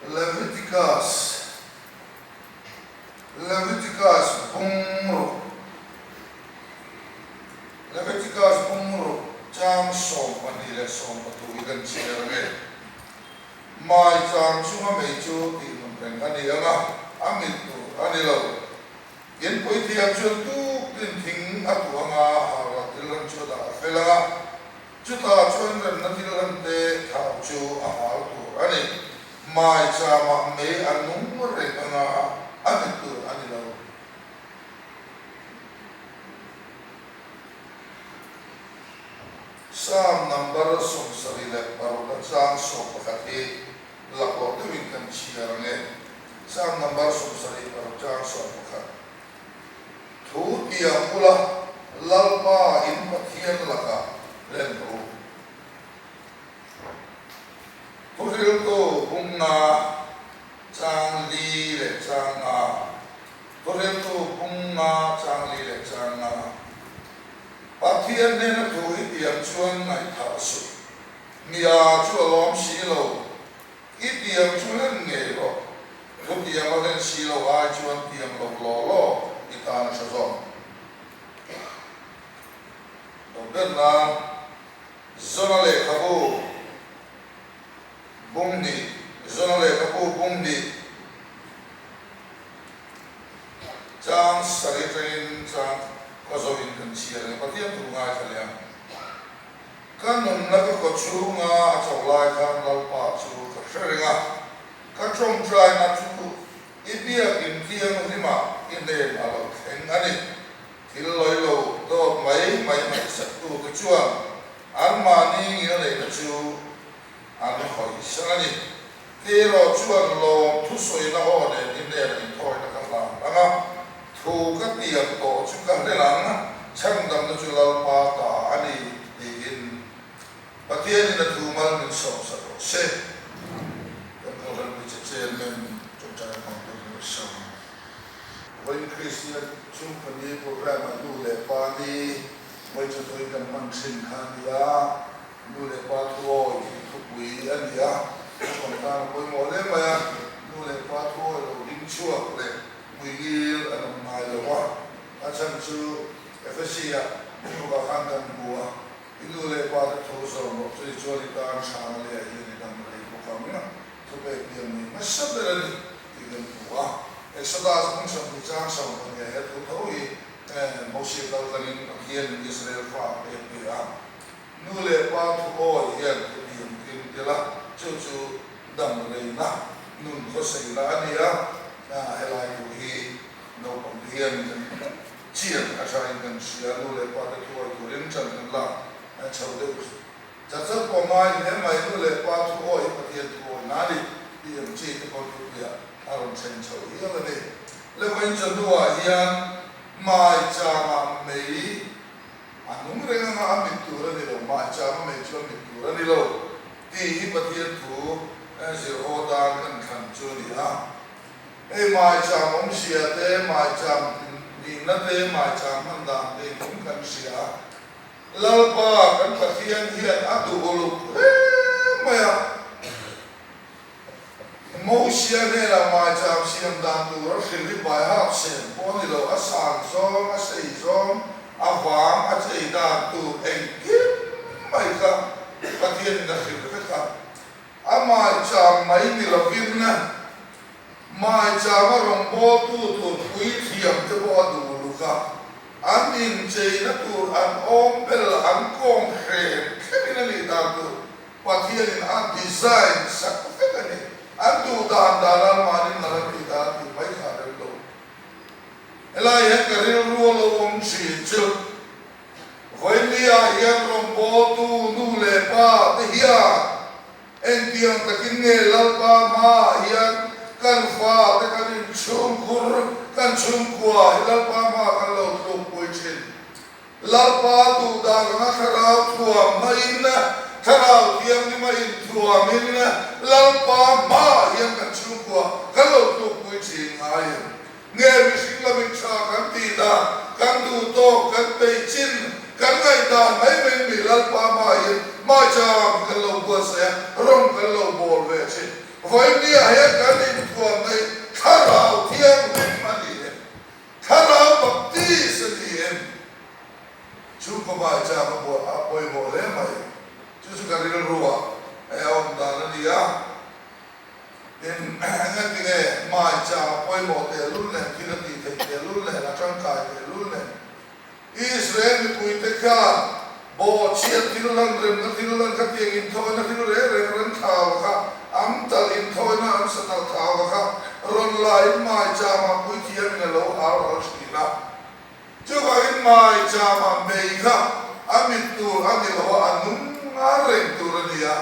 Leviticus Leviticus bung ruk Leviticus bung ruk chang 12 leh 13 hi kan chhiar ang e. Mai chang chunga mei chu tih nun reng a ni ang a, a mit tur a ni lo. In puithiam chuan tuk tin thing a tuah ang a, harla thil ran chu a dah fel ang a, chutah chuan remna thil ran te thau chu a hal tur a ni. Mai chamah mei a nung reng ang a, a mit tur a ni lo. Psalm number 76 a chang 11 hi laklawh deuhin kan chhiar ang e. Psalm number 76 chang 11. Thu tiang ula Lalpa in Pathian lakah hlen rawh u. Thuhriltu bung nga chang li leh chang nga. Thuhriltu bung nga chang li leh chang nga. Pathian hnena thu i tiang chuan ngaihthah suh. Mia chu a lawm si lo. I tiang chu hlen ngei rawh. Thu tiang a hlen si lo ai chuan tiang lo law law i tan a tha zawk. Lo ber nan Zona lehkhabu bung hnih Zona lehkhabu bung hnih Chang sarih atangin chang ka zawhin kan chhiar ang e, Pathian thu ngaithla leh ang. Ka nunna ka kaw chhunga a chauh lai khan Lalpa chu ka hre reng a, ka tawngtaina chu i biakin thianghlimah i hnen a lo thleng a ni. Thil lawi lo dawt mai mai ngaihsaktute chuan anmahni ngilneihna chu an hawisan a ni. Erawh chuan lawm thusawina aw nen i hnenah inthawina ka hlan ang a, thu ka tiam tawh chu ka hlen ang, chhandamna chu Lalpa ta a ni, tiin Pathianin a thu mal min sawmsak rawh se. Kan Kohhranpui che Chairman Tawngtai hmang turin ka sawm. Vawiin Kristian chhungkhaw ni programme-ah nu leh pa ni vawi chawhnuin kan hman thin kha a ni a. Nu leh pa thuawi tih thupui a ni a, naupang tan a pawimawh hle mai a, nu leh pa thuawi lo ding chhuak leh hmuingil an awm ngai lo a, a chhan chu Efesi-ah thupukah khan kan hmu a, i nu leh pa te thu zawm rawh chu chuan i tan hrana leh a hian i dam rei bawk ang, thupek pian nei hmasa ber a ni tih kan hmu a. Exodus bung 20 chang 12 he thu tho hi Mosia kal tlangin Pathianin Israel fa a pek ve a. Nu leh pa thu awi hian thu tiam tling tel a, chu chu dam reina, nun khawseina a ni a, helai thu hi naupang te hian kan chian a thain kan hria, nu leh pa te thu awi turin ṭan kan lak chho deuh chat chat pawh ngai hle mai, nu leh pa thu awi hi Pathian thu awi na a ni tih ang chi te pawh thupuiah a rawn thleng chho hial a ni. Levain chawhnuah hian maichangah mei A nung reng anga a mit tur a ni lo, mahchang a mei chu a mit tur a ni lo tih hi Pathian thu zir haw tan kan thlan chu a ni a. Hei mahchang awmzia te, mahchang nihna te, mahchang hman dan te engkim kan hria a. Lalpa kan Pathian hian a duh uluk hle mai a. Mosia hnenah maicham siam dan tur a hrilh hi bai hap sem pawh a ni lo, a sang zawng, a sei zawng, a vang, a chei dan tur engkim mai kha Pathianin a hrilh vek a. A maicham mai ni lovin maichama rawngbawltu tur puithiam te pawh a duh luk a, an incheina tur an awm bel, an kawng hrem thlengin a nih dan tur Pathianin a design sak vek a ni. An duh dan dan a mahni nal an tih dan a tih mai kha a rem lo. Helai hian ka rilru a lo awm thin chu Vawinia hian rawngbawltu nu leh pa te hian engtiang takin nge Lalpa hmaah hian kan fa te kan inchhungkhur, kan chhungkua hi Lalpa hmaah kan lo tlukpui thin. Lalpa duh dan anga thlarau thuam hmain, thlarau thianghlim a inthuamin Lalpa hmaah hian kan chhungkua kan lo tlukpui thin ngai em? Nge mihring lamin tha kan tih dan, kan duh tawk, kan peih chin, kan ngaihdan mai mai mi Lalpa hmaah hian hmaichang kan lo buatsaih a, rawng kan lo bawl ve thin. Vawinia hian kan. ni a. Tin, engatinge maicham a pawimawh tehlul nen, thil a tih theih tehlul nen, a tangkai tehlul nen, Israel mipuite khan bawhchhiat thil lan remna thil lan khatiang inthawina thil reng reng ran thau kha an talh inthawina an sa talh thau kha rawn laiin maichama puithiamin a lo hal ral thin a. Chuvangin maichama mei kha a mit tur a ni lo a, a nung ngar reng tur a ni a.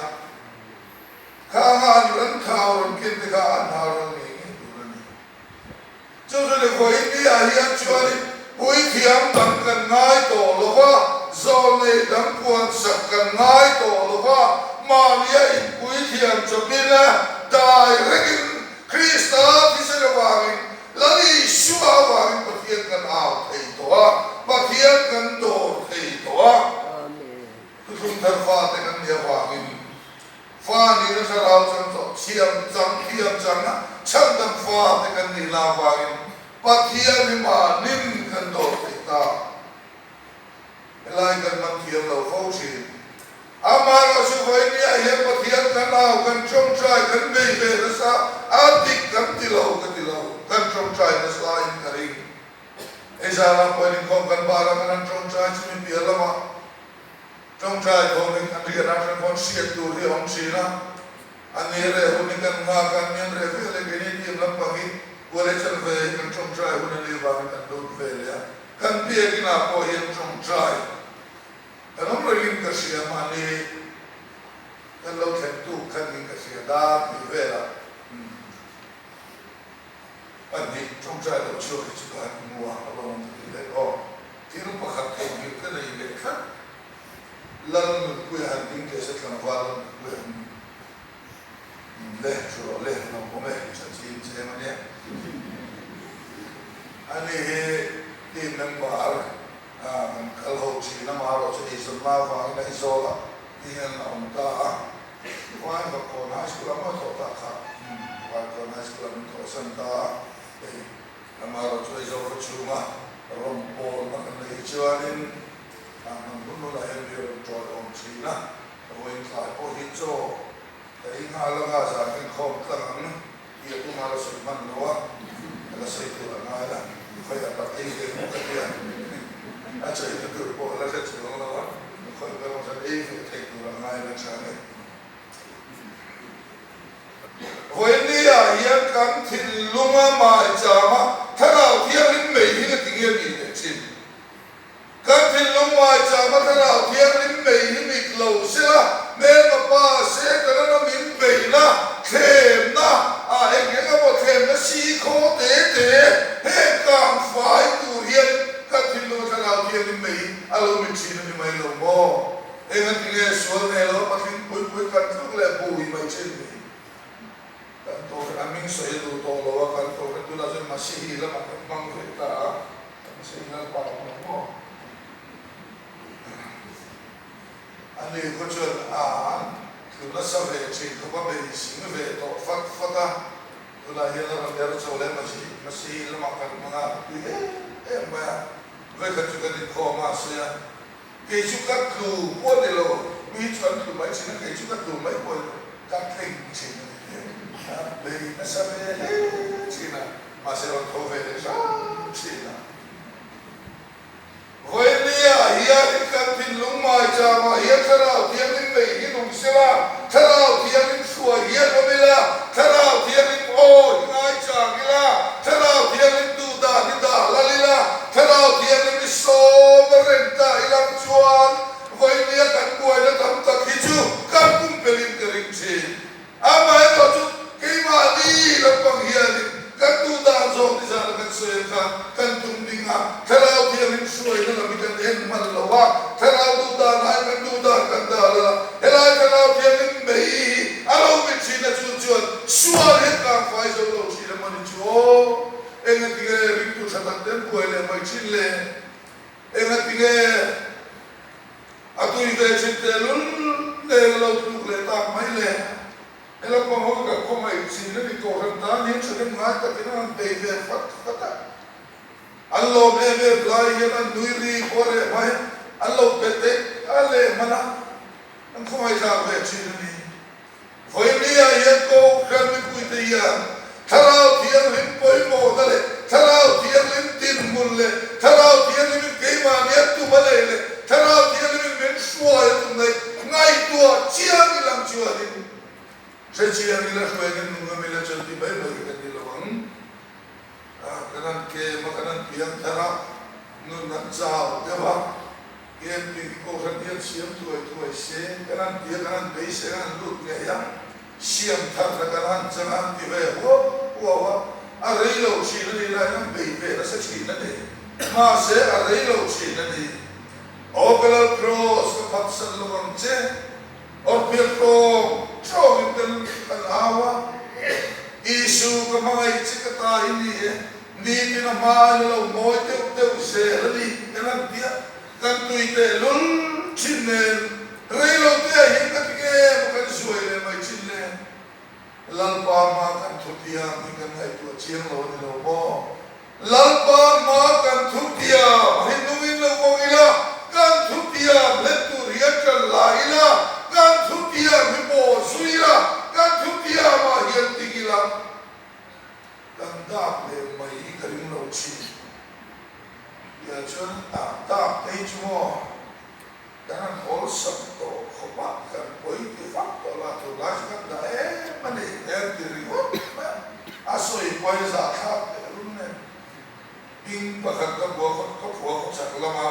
Khanga an ran thau rawn ken te kha an hal ral ngei ngei tur a ni. Chu chu ni vawiin ah hian chuanin puithiam dang kan ngai tawh lo va, zawlnei dang puansak kan ngai tawh lo va, mahnia in puithiam chawpin a dai rengin Krista thisen avangin Lal Isua avangin Pathian kan au thei tawh a, Pathian kan dawr thei tawh a. Thuthlung thar fate kan nih avangin Fa nihna thlarau chang tawh thiam chang thiam chang a chhandam fa te kan nih la avangin Pathian hi mahnin kan dawr theih ta. Helai kan man thiam lo fo thin. Amaherawhchu vawinia hian Pathian kan au kan tawngtai kan bei ve nasa a dik kan ti lo ka ti lo kan tawngtai nasa in ka ring. Hei zana pawhin inkhawm kan bar a kan han tawngtai chu mi piah lamah Tawngtai thawmin an rian atang khawn hriat tur hi a awm thin a, a ni reh hun hi kan nghak a, an reh ve leh keini team lampang hi kual chan ve hi kan tawngtai hun a nih vangin kan lut ve leh a, kan biakin ah pawh hian tawngtai kan awm rengin ka hria mahni kan lo thlen tuk khan in ka hria dar tih velah umm. Pahnih tawngtai loh chhuak hi chu ka han hmu a, a lawm ka ti leh aw. Thil pakhat theihnghilh ka nei leh tlat. Lal nunpuia han ding teh se tlangval Lal nunpuia han le chu rawh le lawm awm e tha chin che em a nia. Ani hi team member a kan kal ho thin a, amaherawh chu eizawnna avangin Aizawlah hian a awm ta a. Vaivakawn High School ah maw thawh tak kha Vaivakawn High School ah min thawhsan ta a, hei amaherawh chu Aizawl khaw chhunga rawn pawlna kan neih hi chuanin a hman hun hunah hian mi rawn tawi awm thin a, vawiin tlai pawh hi chaw ka ei nghal anga zan kan khawm tlang ang tih a tum a la sawi hman lo a, ka la sawi tur a ngai la, khawiah tak ei ve maw ka tia, a chaina tur pawh a la hre chuang lo a. Khawi ber awm chuan ei ve thei tur a ngai la tha ni. Vawinia hian kan thinlunga maichama Thlarau Thianghlim mei hi nga tinge a nih leh thin? Kan thinlung maichama Thlarau Thianghlim mei hi mit lo sela, hmelma pa Setana min beihna, thlemna, ah eng eng emaw thlemna si khaw te te heng kang fai tur hian kan thinlunga Thlarau Thianghlim mei hi A lo mit thin a ni mai lo maw? Engati nge sual nei lo patling pui pui kan tluk leh bui mai thin ni? Kan kohhran a hming sawi a duh tawh lo a, kan kohhran tunah chuan Masihi lamah kan hmang ve ta a, Masihi Lalpa a awm lo maw? Ani khaw chuan a an tlu nasa ve thin khawp a, bei sing ve tawh fat fat a, tunah hian a rawn er chho leh Masihi lamah kan hmang a, a tui em em mai a. Vawikhat chu kan inkhawm a, a sawi a, Kei chu ka tlu pawh a ni lo, mi chu an tlu mai thin a, kei chu ka tlu mai pawh a ni lo, ka tling thin a ni tih a bei nasa ve hle thin a, mahse rawn tho ve leh hram thin a. Vawinia hianin kan thinlung maichamah hian Thlarau Thianghlim mei hi nung sela, Thlarau Thianghlim hruai hian awm ila, Thlarau Thianghlim aw hi ngaichang ila, Thlarau Thianghlim duh dan hi dah lal ila, Thlarau Thianghlim hi sawm a reng ta ilang chuan vawinia kan buaina tam tak hi chu kan pumpelhin ka ring thin. Amaherawh chu keimahni lampang hianin kan duh dan zawng ni zana kan sawi ang khan kan tum ding a, Thlarau Thianghlim hruaina lam hi kan en hman lo a, Thlarau duh dan ai kan duh dan kan dah lal a, helai Thlarau Thianghlim mei hi a lo mit thin a chu chuan sual hian kang fai zo lo thin a mawni chu aw, engatinge ringtu tha tak ten buai leh mai thin le, engatinge a tui ve thin tehlul nen a lo tluk leh tak mai le. He lampang ho ka khawngaih chin a ni kohhran tan hian thahnem ngai takin an han bei ve fat fat a. An lawm em em lai hian an nui ri pawh reh hma hian an lo pe teh a leh hman a, an khawngaih thlak ve thin a ni. Vawinia. Kohhran mipuite hian Thlarau Thianghlim pawimawhna leh Thlarau Thianghlim dinhmun leh Thlarau Thianghlimin keimahni a tum a nei leh Thlarau Thianghlimin min hruai a tum nei ngaihtuah chiang ilang chuanin hre chiang ila hruai kan nung ngam ila chuan ti mai mai hi kan ni lo ang. Kan han kem a, kan han piang thar a, nun an chau deuh a, camping Kohhran hian siam thuai thuai se, kan han ti a, kan han beisei a, kan han lut ngei a, siam thar kha kan han chang a, han ti ve huau huau a, a rei lo thin a ni laiin an bei ve nasa thin a ni. Mahse, a rei lo thin a ni. Aw ka Lal Kraws, ka phatsan lo ang che. Awrpial tawng tawngin kan kan au a, Isu ka hmangaih che ka ta i ni e, nitin a hmain a lo mawi deuh deuh zel a ni kan han ti a, kan tui teh lul thin nen rei lo te ah hian ka ti nge maw kan zuai leh mai thin le? Lalpa hma kan thutiam hi kan ngaihtuah chiang lo a ni lo maw? Lalpa hma kan thutiam hi nungin lo vawng ila, kan thutiam hlen tur hi a ṭan la ila, kan thutiam hi pawh zui ila, kan thutiamah hian ding ila, kan dak leh mai hi ka ring lo ṭhin. Tiah chuan a dak phei chu maw? Kan han awlsam tawh khawp a, kan pawi ti vak tawh la, tunlai chu kan dah em a ni, em ti ringawt mai a, a sawi pawi zahthlak teh lum nen. Hming pakhat ka bua khaw ka phua khaw chak lama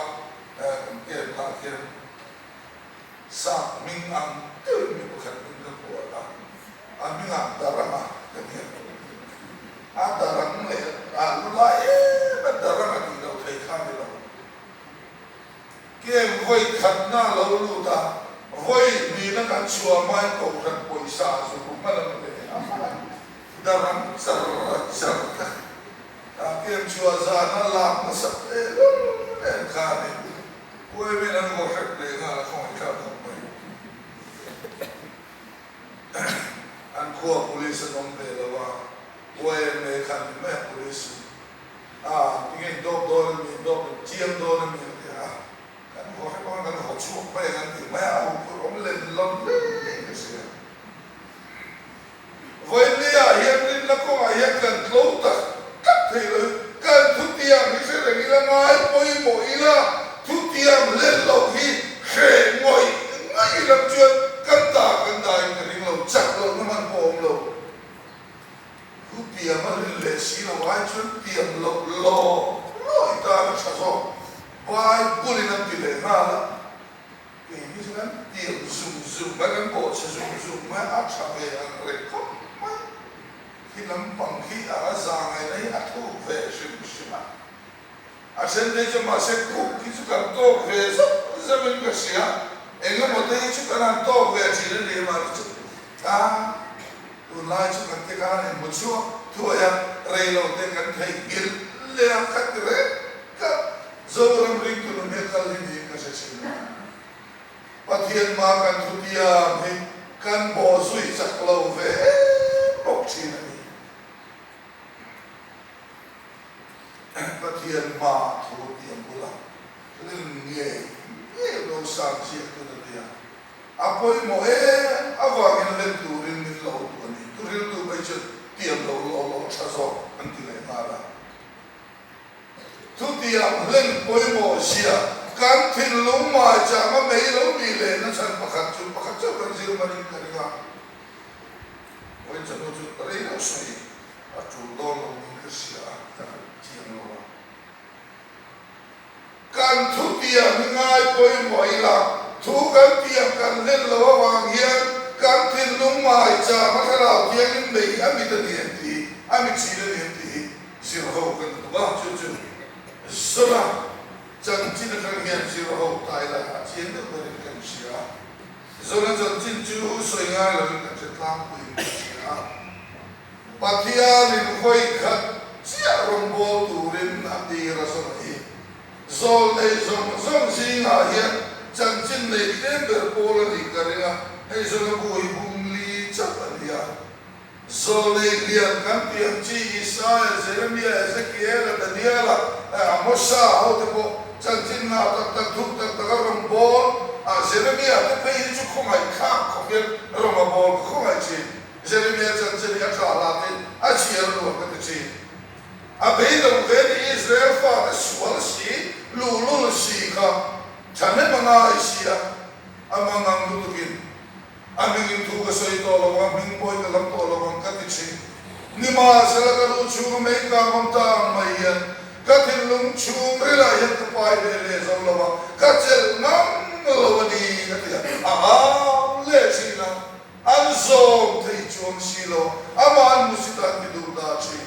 kan camp ah khian sap hming ang deuhin mi pakhat hming ka phua a, a hmingah Daranga ka ni a, a Darang leh a lu lai em a Daranga tih loh thei kha a ni lo. Kem vawi khatna a lo lut a, vawi hnihna kan chhuah hmain kohhran pawisa a zu hman a ni ve a, darang char char te a kem chhuah zana lak nasa teh lul nen khanin Kuaimen an vaw hrep leh nghal a khawngaihthlak khawp mai. An khua police an awm ve lo a, YMA khan ni mai a police in A, tinge in dawp dawn a mi, in dawp in chiang dawn a mi a ti a, kan haw hrep ang a, kan haw chhuak mai ang an ti mai a, a huphurh awm len lo hle in ka hria. Vawinia hian rinna kawngah hian kan tlo tak tak thei lo in kan thutiam hi hre reng ila, ngai pawimawh ila, thutiam hlen loh hi hre ngawih ngawih lam chuan kan ta kan dah in ka ring lo, chak lohna hman pawh a awm lo. Thu tiam a rin leh si lo ai chuan tiam loh law law i tan a tha zawk. Bible in an ti leh nghal a, kei hi chu kan tiam zung zung mai, kan bawhchhe zung zung mai a tha ve ang reng khawp mai. Khi lampang khi a a za ngaihna hi a thuk ve hrim hrim a. A then phei chu mahse kuk hi chu kan tawk ve zauh zauh in ka hria, eng emaw te hi chu kan han tawk ve thin a ni mahni chu a tunlai chu kan te khan inhmu chhuak thuai a, rei lo te kan theihnghilh leh a ka ti reng ka Zoram ringtu nun hi a kal hi niin ka hre thin a. Pathian hma kan thutiam hi kan bawhzui chak lo ve em bawk thin a ni. Pathian hma thu tih ang bula rin ngei ngei lo sang chiah tun a nia. A pawimawh em avangin len turin min lo duh a ni. Tu riltu phei chuan tiam lo law law tha zawk an ti leh nghal a. Thutiam hlen pawimawh zia kan thinlung maichang a mei lo nih lehna chhan pakhat chu pakhat chauh kan zir manin ka ring a. Vawiin chanu chu rei deuh sawi a tul dawn lo niin ka hria a, ka han chiang lo a. Kan thutiam hi ngai pawimawh ila, thu kan tiam kan hlen lo avang hian kan thinlung maicham a thlarau thiangin mei a mit a ni em tih hi, a mit chin a ni em tih hi zir ho kan duh a, chu chu Zona chanchin atang hian zir ho ta ila a chiang deuh berin kan hria a. Zona chanchin chu sawi ngai lovin kan hre tlangpuiin ka hria a. Pathianin vawi khat chiah rawngbâwl turin a tir a Zona hi. Zawl nei zawng zawng zingah hian chanchin nei tlem ber pawl a nih ka ring a, hei Zona bu hi bung li chauh a ni a. Zawlei lian kan tih ang chi Isaia, Jeremia, Ezekiela, Daniela, Amosa ho te pawh chanchin ngah tak tak thuk tak tak a rawn bawl a, Jeremia te phei hi chu khawngaih thlak khawp hian rawn a bawl ka khawngaih thin. Jeremia chanchin hi thin. A beidawng ve ni Israel fate sual si, luhlul si kha thahnem a ngai si a, a mangang lutukin a hmingin thu ka sawi tawh lo ang, hming pawi ka lam tawh lo ang ka ti thin. Nimahsela ka lu chhunga mei kang awm ta ang mai hian ka thinlung chhung rilah hian ka pai ve leh zo lo a, ka chelh ngam lo a ni ka ti a, a au leh thin a. An zawm thei chuang si lo, amah an hmusit an ti duh ta thin.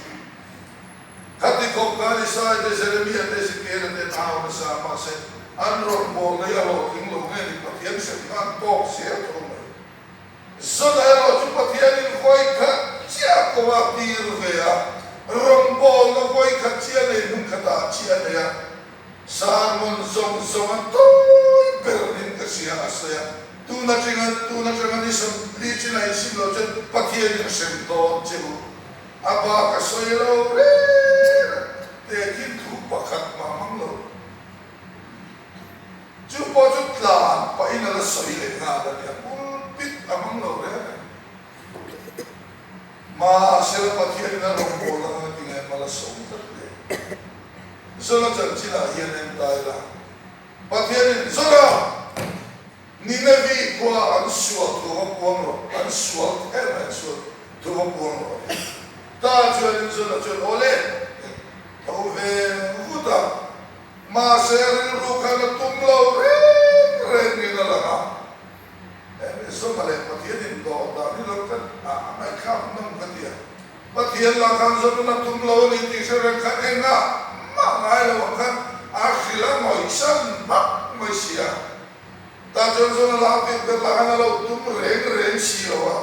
Khati khawp khan Isaiah te, Jeremiah te, Ezekiel-a te an au nasa a, mahse an rawngbawlna hi a hlawhtling lo nge ni, Pathian hremna an tawk zel tho mai. Zona erawh chu Pathianin vawi khat chiah ko a tir ve a, rawngbawlna vawi khat chiah nei hmun khatah chiah a nei a, Sermon zawng zawng a tawi ber niin ka hria a sawi a, tun atanga tun atanga ni 40 chin a insim lo chuan Pathianin a hrem dawn che u. A bak a sawi lo reng a, tehkhin thu pakhat mah hmang lo. Chu pawh chu tlan pahin a la sawi leh nghal a nia, pulpit a hmang lo reng a. Mahsela Pathianin a rawngbâwl ang a ti nge hma la sawm tlat le. Zona chanchinah hian en ta ila, Pathianin, Zona! Ninevi khua an sual thu va puang rawh, an sual kher mai, an sual thu va puang rawh a ti. Ta chuanin Zona chuan, Aw le, tho ve vut a, mahse rilru khan a tum lo reng rengin a lang a. Hemi Zona leh Pathian indawh dan hi lo kan ngaihthlak nawm ka ti a. Pathian lah khan Zona a tum lo a ni tih hre reng khan engah mah ngai lo ang khan a hrilh a ngawihsan hmak mai si a. Tah chuan Zona lah a tirh ber lah khan a lo tum reng reng si lo a.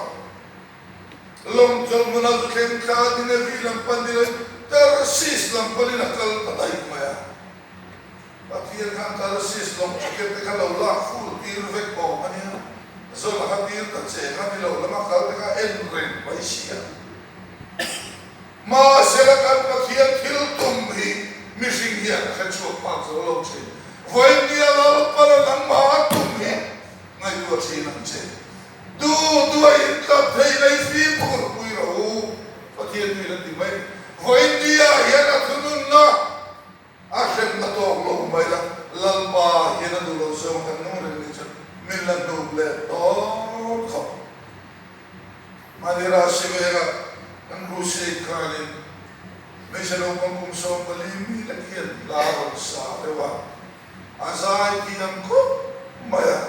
Lawng chawlhmun a zu thleng thla Ninevi lam pan ni loin Tarsis lam panin a kal ta daih mai a. Pathian khan Tarsis lawng ticket te kha lo lak full tir vek awm a nia, Zona kha tir ta cheng a ni lo lama kal te kha en reng mai si a. Mahsela kan Pathian thil tum hi mihring hian a hre chhuak phak zo lo thin. Vawinia Lalpana nangmah a tum hi ngaihtuah thin ang che. Du du a intlat thei lei fimkhur pui rawh u, Pathian tuin a ti mai. Vawinia hian a thununna A hremna tawk lo mai la, Lalpa hian a duh lo zawng kan nung reng ni chuan min la hnuk leh dawn khawp. Mahni rah si vela kan crusade khanin hmeichhe naupang kum 14 mi lek hian hla a rawn sa deuh a, a zai thiam khawp mai a,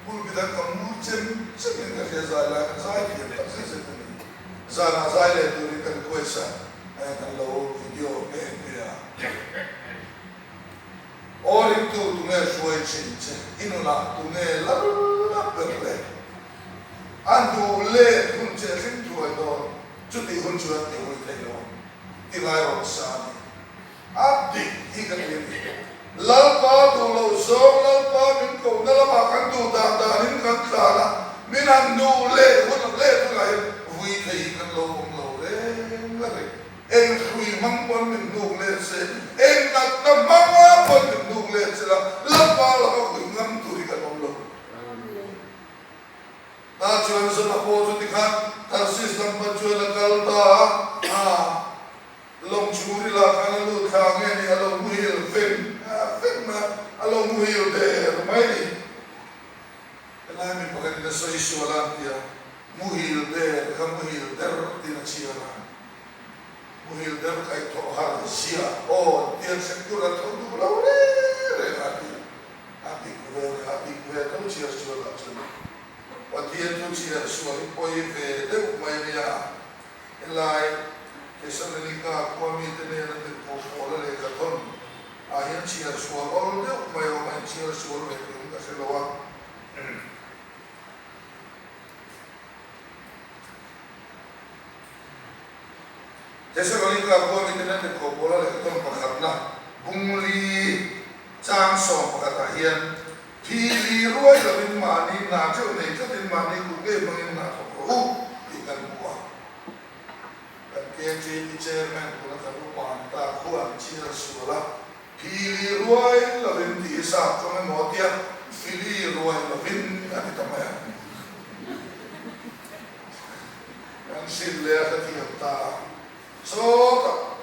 pulpit an ka mur chem chemin ka hria zai lai khan zai thiam tak zet zet a ni. Zanah zai leh turin ka request a. Kan lo video nghe nghe a. Aw ringtu tunge hruai thin che i nunah tunge lal ber le? A hnu let hun che hring thuai dawn chutih hun chuan ti hui thei lo ang ti ngai rawh sa a ni. A dik hi ka ti a ni. Lalpa duh loh zawng Lalpa min kohna lamah kan duh dan danin kan tlan a, min han hnu leh hun let hunah hian vui thei hi kan lo awm lo reng a reng. Eng hrui hmang pawn min hnuk let se, eng natna hmanga pawn min hnuk let se la, Lalpa laka vui ngam tur hi kan awm lo. Tah chuan Zona pawh chu tikhan Tarsis lam pan chuan a kal ta a, Lawng chhung ila khan a lut thla nge ni a lo muhil veng veng mai a, a lo muhil der mai ni. Helai mi pakhatin a sawi sual a an ti a, muhil der kha muhil der tiin a chhiar a, muhil der kaih thawh har zia aw an ti a, hrem tur an tho duh lo reng reng a ti a, a dik ve a dik ve tho chhiar sual ah chuan Pathian thu chhiar sual hi pawi ve deuh mai a nia. Helai Thessalonika khua mite nena tirhkoh Paula lehkha thawn ah hian chhiar sual awl deuh mai awm a, inchhiar sual ve tum ka hre lo a. Thessalonika khua mite nena tirhkoh Paula lehkha thawn pakhatna bungli chang 11 ah hian Phili ruai lovin mahni hna theuh nei tlatin mahni kut ngei hmangin hna thawk rawh u tih kan hmu a. Kan KJP Chairman tuna kan upa an ta khuan chhiar sual a, phili ruai lovin tih hi sap tawng emaw a tia, phili ruai lovin a ti ta mai a. Kan hrilh leh a hrethiam ta a. Sawtah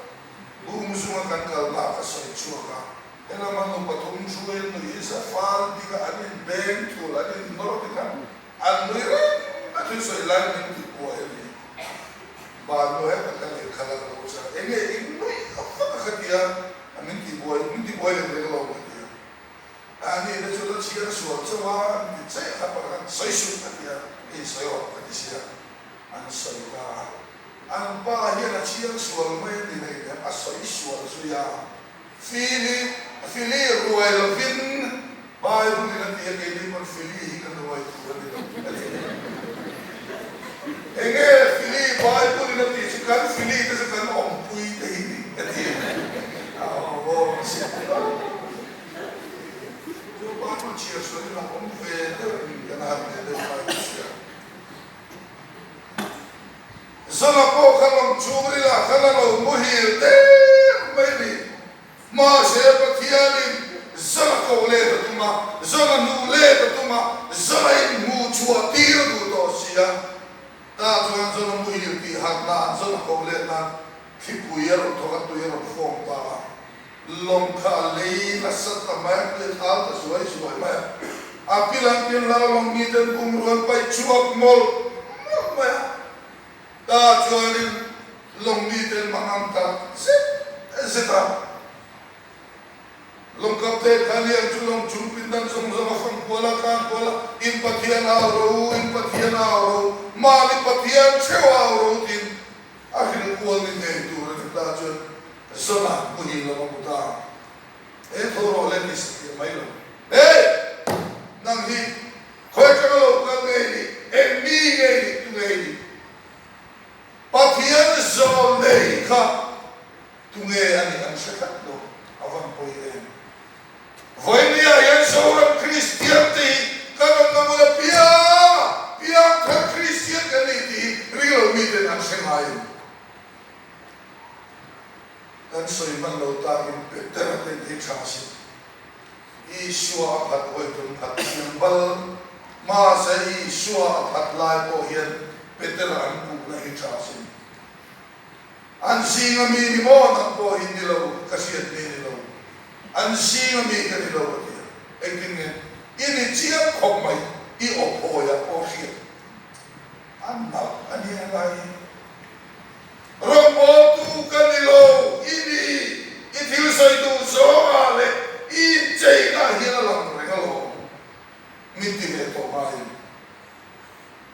Bungzunga kan kalna ah ka sawi chhuak a, helama nu pathum thu in nui za fal bik a an in beng thul an in nawr bik a, an nui reng a thil sawi lai min ti buai a ni. Ban nu heta ka lehkha lak lo chuan enge in nui a vak a ka ti a, min ti buai min ti buai lek lek lo ka ti a. A ni te chu la chhiar sual chauh a, an ti che kha pakhat sawi suh ka ti a, i sawi rawh ka ti sia. An sawi ta a, an pa hian a chhiar sual mai a ni hleinem, a sawi sual zui a. Fili, Fili ruai lovin Bible in a ti a, keini pawn Fili hi kan ruai tur a ni lo a ti. Enge Fili Bible in a tih chu kan Fili te chu kan awmpui te hi ni a ti. A awm a si lo. Chu Bible chhiar sual in a awm ve deuh in kan harh ve deuh lai ka hria. Zana pawh kha lawng chhungril ah khan a lo muhil der mai ni. Mahse Pathianin zana ko let a tum a, zana hnuh let a tum a, zana inhmuh chhuah tir a duh tawh si a. Tah chuan zana muhil tih harh nan, zana ko let nan thlipui a rawn thawk a, tui a rawn fawng ta a. Lawng kha a lei nasa ta mai a, tui a thal ta zuai zuai mai a. A pilang tin hlau lawng mi ten bungrua an paih chhuak mawlh mawlh mai a. Tah chuanin lawng mi ten mangang ta zet zet a. Lawng kapte kha lian chu lawng chung pindan zawng zawng a fang kual a, tlang kual a, In Pathian au ro, in Pathian au ro, mahni Pathian theuh au ro tiin a hrilh kual ni ngei tur a ni. Tah chuan Zona muhil lo a hmu ta. He tho rawh le ni satliah mai lo. Hey! Nang hi khawi atanga lo kal nge i nih? Eng mi nge i nih? Tu nge i nih? Pathian zawl nei kha tu nge a nih an hre tlat lo. A van pawi em? Vawinia hian Zoram Kristian te hi kan awm na hmun apiang a piangthar Kristian kan ni tih hi ringlo miten an hre ngai em? Kan sawi hman lo takin Petera ten hi tha sin. Isua a phat hawi tum phat thiam bal. Mahse Isua a phat lai pawh hian Petera an puhna hi tha sin. An zinga mi ni maw nang pawh hi ni lo, ka hriat mi ni lo. An zinga mi ka ni lo a ti a. Engtin nge i ni chiang khawp mai, i aw phawiah pawh hriat a nalh a nia lai hi. Rawngbawltu ka ni lo, i ni, i thil sawi duh zawngah leh i incheinaah hian a lang reng alawm, min ti ve tawh ngaiin.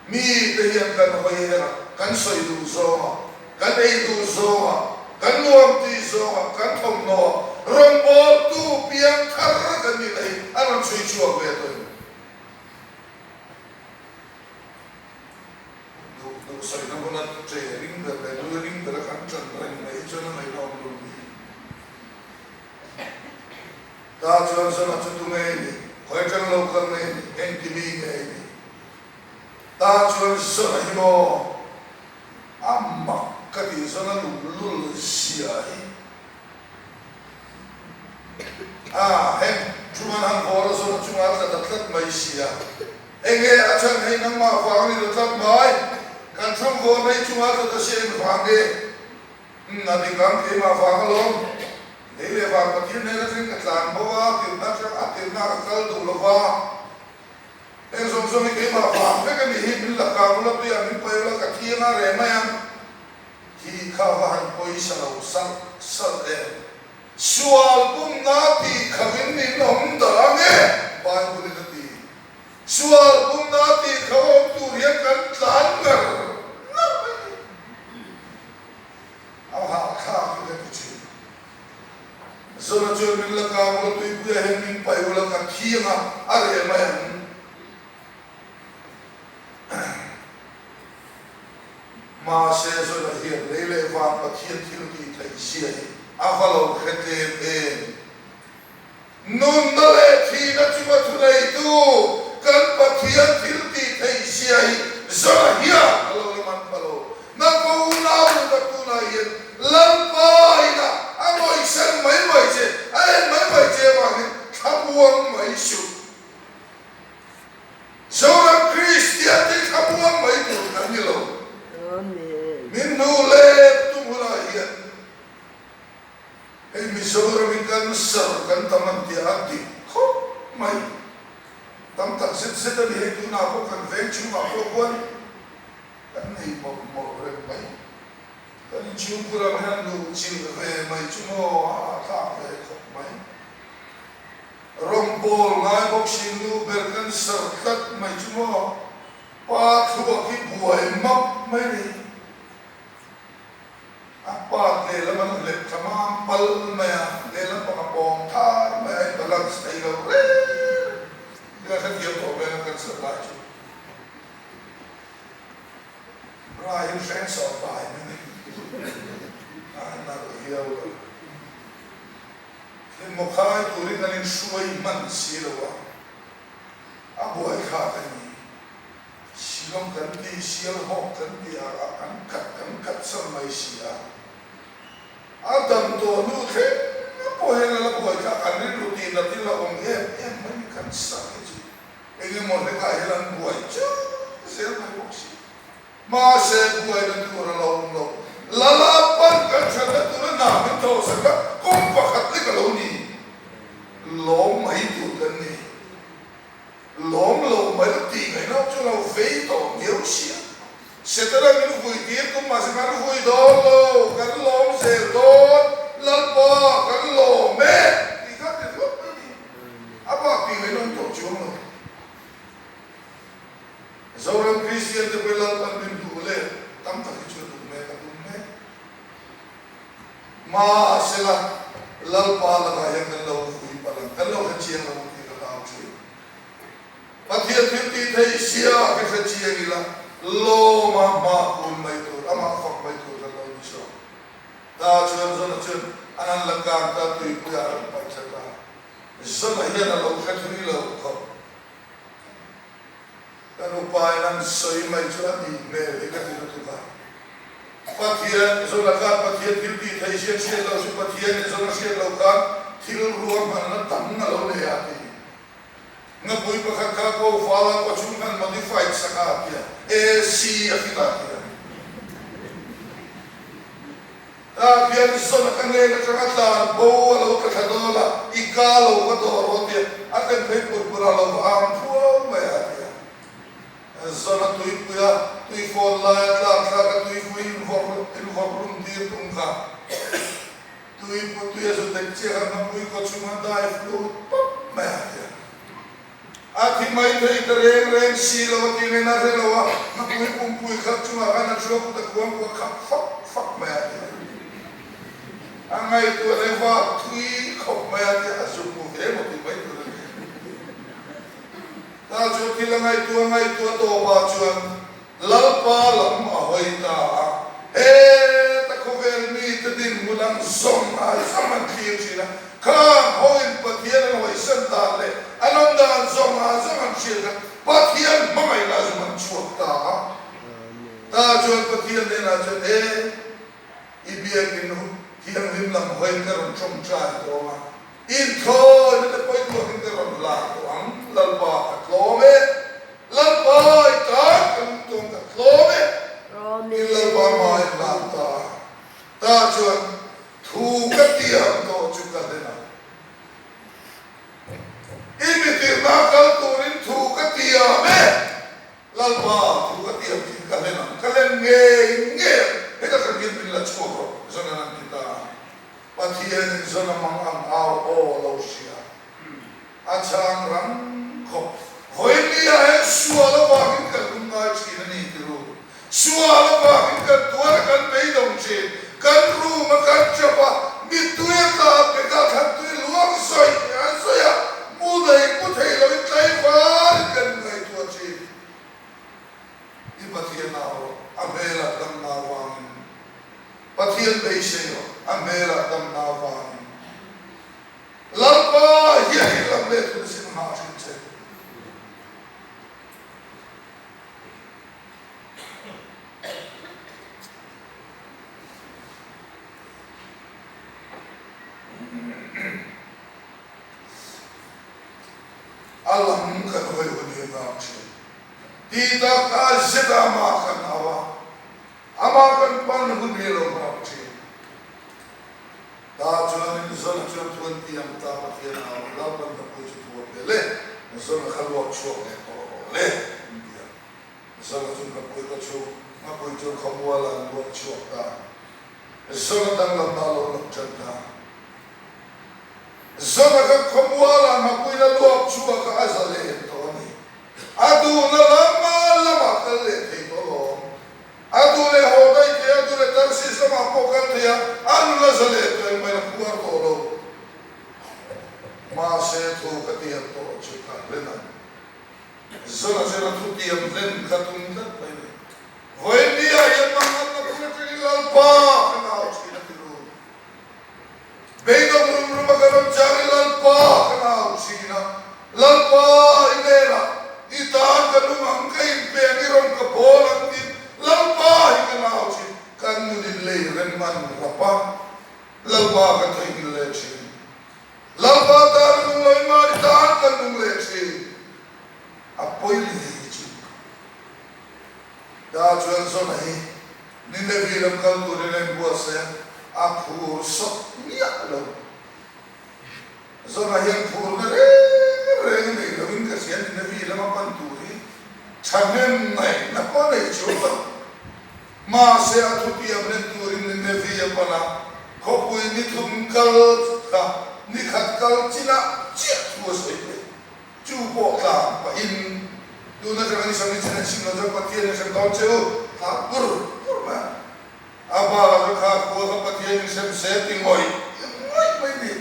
Mite hian kan hawi her a, kan sawi duh zawngah, kan ei duh zawngah, kan nuam tih zawngah, kan thawmhnaw ah rawngbawltu piang thar kan nihna hi a rawn chhui chhuak ve tawh em? Duh duh sawina huna che ring ber leh nui ring bera kan ṭan reng mai hi chuan a ngaihna awm lo ni. Ta chuan Zona chu tu nge i nih? Khawi aṭang lo kal nge i nih? Engti mi nge i nih? Ta chuan Zona hi maw a mak ka tih Zona luhlul zia hi. A, heng thu an han vawr a Zona chungah a tla ta tlat mai sia. Enge a chhan hei nangmah vang a ni lo tlat mai. Kan thlang vawr mai chungah tlat a sia eng vang nge? Umm a dik ang keimah vang alawm. Lei leh vang Pathian hnen atangin ka tlan bo a, tirhna atang a tirhna ka kal duh lo va. Heng zawng zawng hi keimah vang vek a nih hi, min la kang ula tuiah min paih ula ka thiang a reh mai ang. Hi kha va han pawisa lo salh salh em? Sual pumna tih khavin in awm dah ang e, Bible in a ti. Sual pumna tih kha awm tur hian kan tlan ngar ngar mai ni. A hahthlak hi ka ti thin. Zona chuan min la kang ula, tuipuia hian min paih ula, ka thiang a, a reh mai ang. Mahse Zona hian lei leh van Pathian thil tih theih zia hi a va lo hre tlem em. Nunna leh thihna chunga thuneitu kan Pathian thil tih theih zia hi Zona hian a lo la man pha lo. Nang pawh unau duh tak tunah hian Lalpa inah a ngawihsan mai mai che, a en mai mai che avangin thlamuang mai suh. Zoram Kristian te thlamuang mai tur kan ni lo. Min hnu let tum hunah hian. Mizoram hi cancer kan tam an tia a dik khawp mai. Tam tak zet zet a ni hei tunah pawh kan veng chhungah pawh khuan kan nei mawlh mawlh reng mai. Kan inchhungkhur ang hian luh chilh ve mai chu maw a hahthlak ve khawp mai. Rawngbawl ngai bawk si nu ber cancer tlat mai chu maw pa thluak hi buai map mai ni. A part lehlam an hlep tha mam pal mai a, lehlam pang a pawng thar mai a, in balance thei lo reng reng a hrethiam tawh vel a cancer lai chu. Rai in hreng sawm pai mai ni a nalh viau lo. Thilmaw khai turin an inhruai hman si lo a, a buaithlak a ni. Shillong kan ti, Sialhawk kan ti a, an kat kan kat sam mai si a. A dam tawh hnu thleng pawh hian a la buaithlak, an rilru tih nat hi la awm em em mai ni kan sak hi chu eng emaw hlekah hian an buai chur zel mai bawk si. Mahse buaina tur a lo awm lo. Lala pan kan thatna tura hna min thawhsak a, kawng pakhat lek a lo ni. Lawm mai tur kan ni. Lawm lo mai lo tih ngaihna chu lo vei tawh viau sia. Setana min vui tir tum mahse kan vui dawn lo, kan lawm zel dawn, Lalpa kan lawm e tih kha ti ringawt mai ni. A bak tih ngaihna awm tawh chuang lo. Zoram Kristian te pawhin Lalpan min duh leh tam tak hi chu a duh mek, a tum mek. Mahsela Lalpa lakah hian kan lo vui palh ang, kan lo hre chiang lo ang tih ka hlau thin. Pathian thil tih theih sia hi hre chiang ila, lawma hma kun mai tur, amah fak mai tur kan lo ni zawk. Ta chuan Zona chuan an han la kang ta, tuipuiah a rawn paih thla ta. Zona hian a lo hre thui lo khawp. Kan upain an sawi mai chu a nih hmel hi ka ti lutuk a. Pathian, Zona khan Pathian thil tih theih hriat hriat lo chu Pathianin Zona hriat lo khan thil ruahmanna dang a lo nei a ti. Ngapui pakhat kha ko fal a kawchhung khan modified sak a tia, AC a fit a tia. Tah hian Zona ka hnen atanga tlan bo a lo tla thla dawn a, i ka lo va dawh rawh tia a tlen phei pur pur a lo va ang phuau mai a tia. Zona tuipui a tuifawn lai a tlak thlak a tuipui invawrh rum tir tum kha tuipui tui a zu dek chiah kha ngapui kaw chhunga dive lut pawp mai a tia. A thi mai thei ta reng reng si lo a ti ngen a hre lo a, ngapui pumpui khat chungah khan a chhuak ta kuang kuah khap fak fak mai a ti a. A ngaihtuah leh vak thui khawp mai a ti a, a zuk mu ve maw tih mai tur a ni. Ta chu thil a ngaihtuah ngaihtuah tawpah chuan Lalpa lam a hawi ta a, heta khawvel mite dinhmun ang zawng a zawng an thlir thin a, khang hoin Pathian an hawisan dan leh an awm dan zawng a zawng an hriat kha Pathian hmangaihna zawng an chhuak ta a. Ta chuan Pathian hnenah chuan, E, i biakin thianghlim lam hawiin ka rawn tawngtai tawh ang a, Inthawina te pawhin tuakin ka rawn la tawh ang, Lalpa ka tlawm e, Lalpa i tan ka lung tawng ka tlawm e, in Lalpa hmai hlan ta a, tah chuan thu ka tiam tawh chu ka hlen ang. I mitirhna kal turin thu ka tiam e, Lalpa thu ka tiam thin ka hlen ang, ka hlen ngei ngei ang, heta kan hian min la chhuak rawh, Zonan an ti ta a. Pathianin Zona mang ang au aw a lo hria. A chhang rang khawp. Vawinia he sual avangin kan lung ngai thin a ni ti ru. Sual avangin kan tuar a kan beidawng thin. Kan room a kan chap a, mittui a tla a beka thlan tui luang sawi a sawi a, mu nei mu thei loin tlaivarin kan inngaihtuah thin. I Pathian au rawh, a hmelah damna avangin. Pathian beisei rawh, a hmelah damna avangin. Lalpa hian in lam leh thun sin nghah thin che. A lam kan hawi hun hi nghak thin. Tih tak a zet a amah kan au a. Amah kan pan hun hi lo nghak thin. Tah chuanin Zona chuan thu an tiam ta, Pathian a au a, Lalpan ngapui chu thu a pe le, Zona kha luak chhuak leh tawh rawh le, an ti a. Zona chu ngapui ka chhung, ngapui chu khawmuala an luak chhuak ta. Zona danglamna a lo lang tan ta. Zona kha khawmuala ngapui la luak chhuak a, a za len tawh a ni. A duhna lama lamah kal leh thei tawh alawm. A duh leh haw daih thei a, a duh leh Tarsis lamah pawh kal thei a, a nula za leh tawh engmah in a phuar tawh lo. Mahse thu ka tiam tawh chu ka hlen ang. Zana zela thu tiam hlen ka tum tlat mai ni. Vawinia hian manganna pui atangin Lalpa ka nau thin a ti ru. Beidawng rum rum a kan awm chang i Lalpa ka nau thin a, Lalpa i hnenah i tan ka nung ang, ka inpe ang, i rawn ka bawl ang tiin Lalpa hi ka nau thin. Kan nun in lei rem an rap a, Lalpa kan theihnghilh leh thin. Lalpa tan a nung lo i mahni tan kan nung leh thin. A pawi ni hei chu. Ta chuan Zona hi Ninevi lam kal turin a inbuatsaih a, a phur sawt miah lo. Zona hian phurna reng reng a nei loin ka hria, Ninevi lama pan tur hi thahnem ngaihna pawh a nei chuang lo. Mahse a thutiam len turin Ninevi a pan a, khawpui ni thum kal kha ni khat kal chinah chiah thu a sawi thei. Chu pawh tlang pahin tun atanga ni sangin chin an chhim lo chuan Pathian in hrem dawn che u, tlang pur pur mai a. A bak a kha khua kha Pathian in hrem se ti ngawih ngawih mai ni.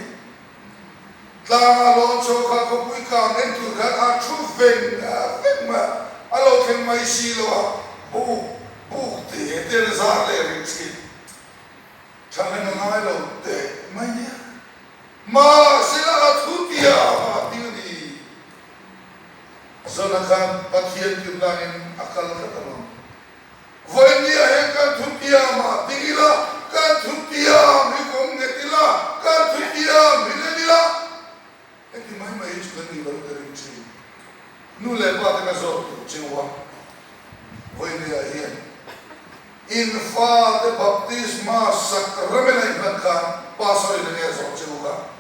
Tlanga lawn chho kha khawpui kang en tur khan a thu veng veng mai a, a lo thleng mai si lo a, buk buk te te an zar leh rih thin. Thahnem a ngai lo teh mai nia. Mahsela a thu tiam a ding a ni. Zona khan Pathian tirh danin a kal tlat a lawm. Vawinia hian kan thu tiam ah ding ila, kan thu tiam hi kawng nghet ila, kan thu tiam hi len ila. Heti mai mai hi chu kan nih loh ka ring thin. Nu leh pa te ka zawt duh cheu a, vawinia hian in fate baptisma sacrament a inhlan khan pastor in enge zawh cheu ka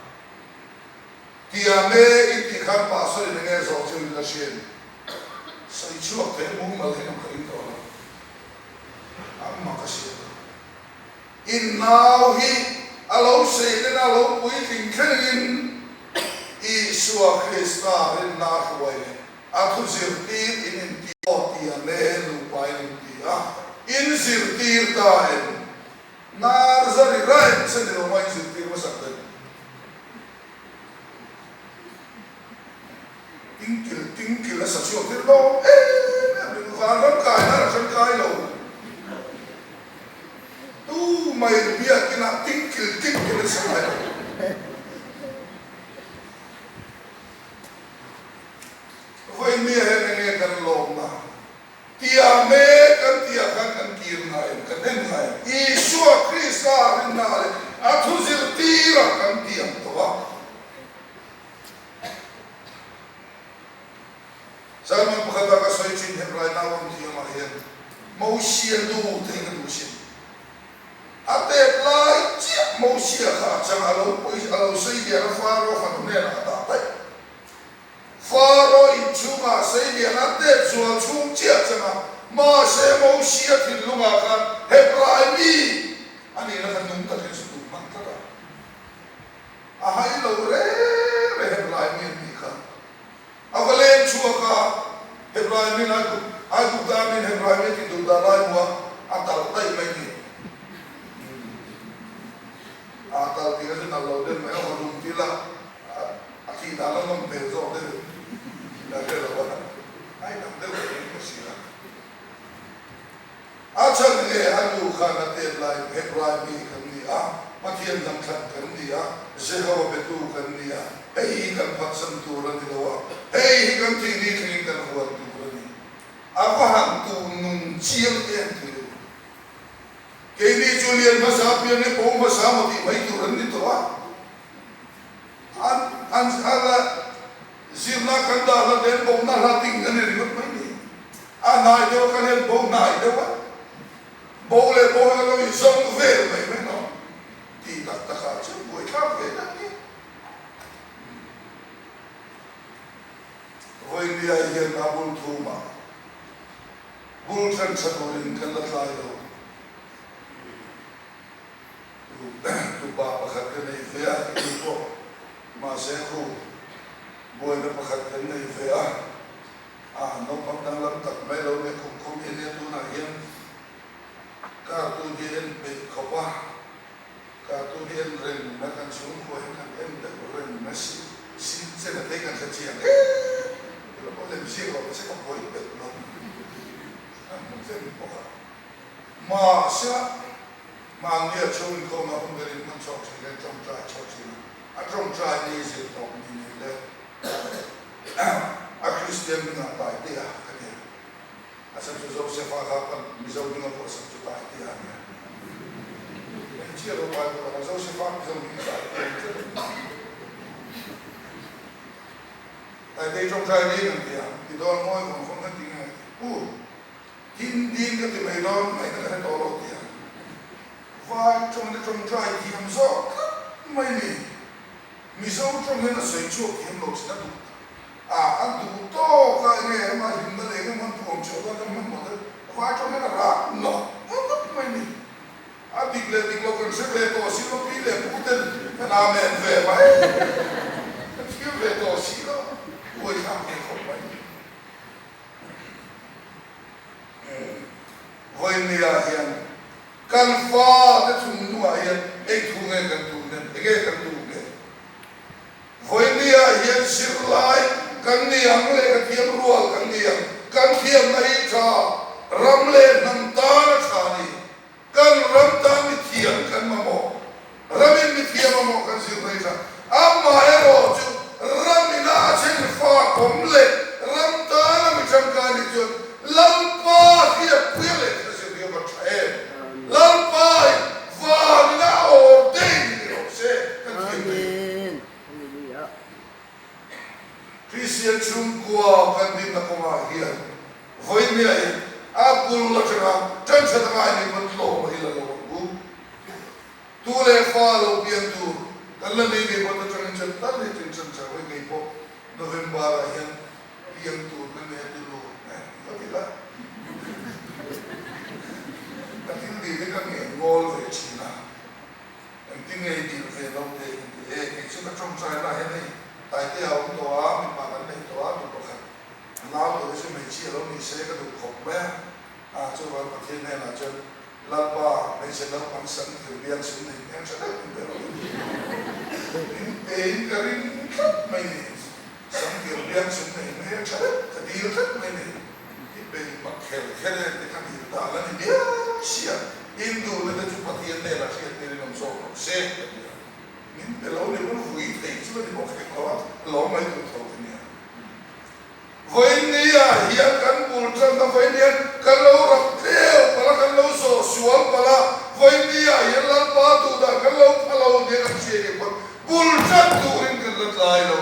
tiang e in tih khan pastor in enge zawh cheu in la hria em? Sawi chhuak thei mumal hian awm ka ring tawh lo. Amma ka hria lo. In nau hi a lo seilen a lo puitling thlengin Isua Krista rinna a hruai leh a thu zirtir in inti aw tia me nupa in inti a, in zirtir ta em? Narzari raih che ni lo maw in zirtir hmasak deuh? Tingkil tingkil a sa chhuak tir lawm em em ringawt vanram kai nan a hrang kai lo. Tu mai biakinah tingkil tingkil an sa ngai lo. Vawinia hian enge kan lawmna? Tia mek kan tihah khan kan kir ngai em? Kan en ngai em? Isua Krista rinna leh a thu zirtirah kan tiam tawh a. Sermon pakhata ka sawi thin Hebrai naupang thiamah hian Mosia nu te hi ka duh sin. A tet lai chiah Mosia kha a chang a lo pawi a lo sei lian a Faro fanu hnenah a dah daih. Faro inchhungah sei lian a tet zual chhung chiah chang a, mahse Mosia thinlungah khan Hebrai mi a nihna kha nung takin su duh hman tlat a. A hai lo reng reng Hebrai mi an nih kha. A va leng chhuak a, Hebrai min Aigupta min Hebrai mi a tih duh dah lai hmu a, a talh daih mai ni. A talh tih kha chu nalh lo deuh mai, a va lum til a, a thih dan a nawm hmel zawk deuh la hre lo a, a inang deuh niin ka hria. A chhan nge a nu khan a tet laiin Hebrai mi kan ni a, Pathian hnamthlan kan ni a, Jehova betu kan ni a, hei hi kan phatsan tur a ni lo a, hei hi kan thih ni thlengin kan huan tur a ni. A va han tu nung chiang em thei lo. Keini chu lian hmasa piang leh bo hmasa maw tih mai tur an ni tawh a. An an a zirna kan dah hlat leh an bona hlat ding an ni ringawt mai ni. A hnai deuh a kal hian bo hnai deuh a, bo leh bo hi kan lo inzawm vel mai mai lo tih tak takah chuan buaithlak ve deuh ni. ṭan ṭha turin kan la tlai lo. Tupa pakhat ka nei ve a, kei pawh mahse khu buaina pakhat kan nei ve a, a naupang danglam tak mai lo leh khum khum hi ania tunah hian cartoon hi a en peih khawp a, cartoon hi en reng mai kan chhungkua hian kan en deuh reng mai si, sin chen a phei kan hre chiang em ilo pawh lem ziak lo mahse ka buai peih lo a hmu tlem bawk a. Mahse, mahnia chhungkhawm a hun berin hman chhuak thin hian tawngtai chhuak thin a, a tawngtai ni zir tawk ni nei leh a Kristian hmingah Taitea ka ti a, a chhan chu Josefa kha kan Mizo hminga pawh sak chu Taitea a nia. Hmeichhia lo Bible ah Josefa Mizo hming Taitea ni tlat a ni. Taitei tawngtai ni kan ti a, ti dawn ngawi vawng vawng kan ti nge? Pu. Din din ka ti mai dawn ngaihna ka hre tawh lo tia vai tawng te tawngtai thiam zawk tlat mai ni. Mizo tawng hian a sawi chhuak thiam lo chin a duh a, a duh tawk a enge ema hlimna leh enge hman thuam chhuah dawn kan hmanhmawh te vai tawng hian a rak nawk nawk mai ni. A dik leh dik lo kan hre ve tawh si lo, pi leh pu ten kan amen ve mai kan thiam ve tawh si lo, buaithlak ve khawp mai. Vawinia hian kan fate chungnungah hian eng thu nge kan duh nen, enge kan duh nge? Vawinia hian zirlai kan ni ang leh ka thiam rual kan ni ang, kan thiamna hi tha, ram leh hnam tan a tha a ni. Kan ram tan mithiam kan mamawh, ramin mithiam mamawh kan zir mai tha. Amaherawh chu ramina a then fa kawm leh ram tana mi tangkai nih chuan Lalpa hriatpuia lehkha zir hi a va tha em! Lalpa in vanina a ordain ni rawh se kan thiam thei. Kristian chhungkua kan dinna kawngah hian vawinia in a bul atanga tan that a ngai nih pawn tlawm a hi la lo ang u. Tu leh fa lo pian tur kan la nei ve pawn atangin chan tal hi tin chan char hawi kei pawh November ah hian pian tur ka nei a tulu eh ka ti la. Ka thil dil hi ka ngen ngawl ve thin a. Engtin nge i dil ve lo te in ti e, kei chu ka tawngtai lah hian hei Taite a awm tawh a, mipa kan nei tawh a, mi pakhat a nau tur hi chu hmeichhia lo ni se ka duh khawp mai a, a chuvang Pathian hnenah chuan Lalpa hmeichhe naupang sam thil biang sum nei hmel tha deuh in pe rawh ka ti a, min pe in ka ring tlat mai ni, sam thil biang sum nei hmel tha deuh ka dil tlat mai ni. I bei mak kher kher em te kha dil ta la ni miau sia, in duhna te chu Pathian hnenah hriat tir in awm zawk rawh se ka ti a. Min pe lo ni pawn vui thei chu a ni bawk hek lo a, lawm mai tur tho ka nia. Vawinia hian kan bul tanna vawiin hian kan lo rap tleu palh a, kan lo zawh sual palh a, vawinia hian Lalpa duhdan kan lo pha lo nia kan hria nih pawn Bul tan turin kan la tlai lo.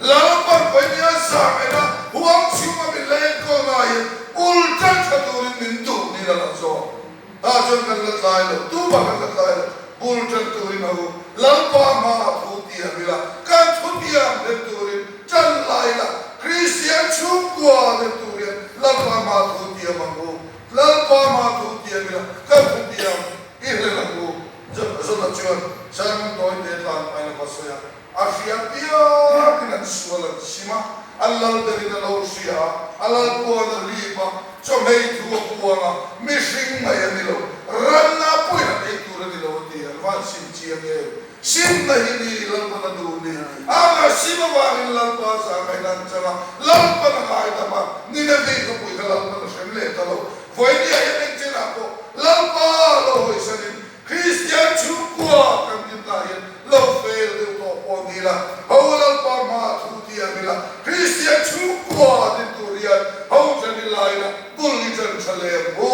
Lalpan Painia zang ena huang chhunga min la enkawl ngaiin bul tan tha turin min duh niin a lang zawk. Tah chuan kan la tlai lo, tumah kan la tlai lo. Bul tan turin a u Lalpa hmaah thu tiam ila, kan thu tiam hlen turin tan la ila, Kristian chhungkua hlen tur hian Lalpa hmaah thu tiam ang u. Lalpa hmaah thu tiam ila, kan thu tiam i hlen ang u. Jona chuan sermon tawi te tlan hmain a va sawi a, a hria piangin an sual an sim a, a lal berin a lo hria a, a lal puan a hlip a, chawhmei thu a puang a, mihring mai a ni lo, ranna pawhin an ei tur a ni lo a ti, an van sim chiang em? Simna hi ni Lalpan a duh ni, amah sim avangin Lalpa zahngaihna an chang a, Lalpan a ngaidam a, Nineveh khawpui kha Lalpan a hrem leh ta lo, Vawinia hian engchenah pawh Lalpa lo hawisanin Kristian chhungkua kan dinna hian lo fail deuh tawh pawh ni ila, ho Lalpa hmaah thu tiam ila, Kristian chhungkua din tur hian ho ṭan ila ila, bul i ṭan ṭha lem u,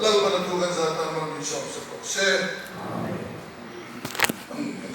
Lalpan a thu kan zan tan mal min sawm sak rawh se.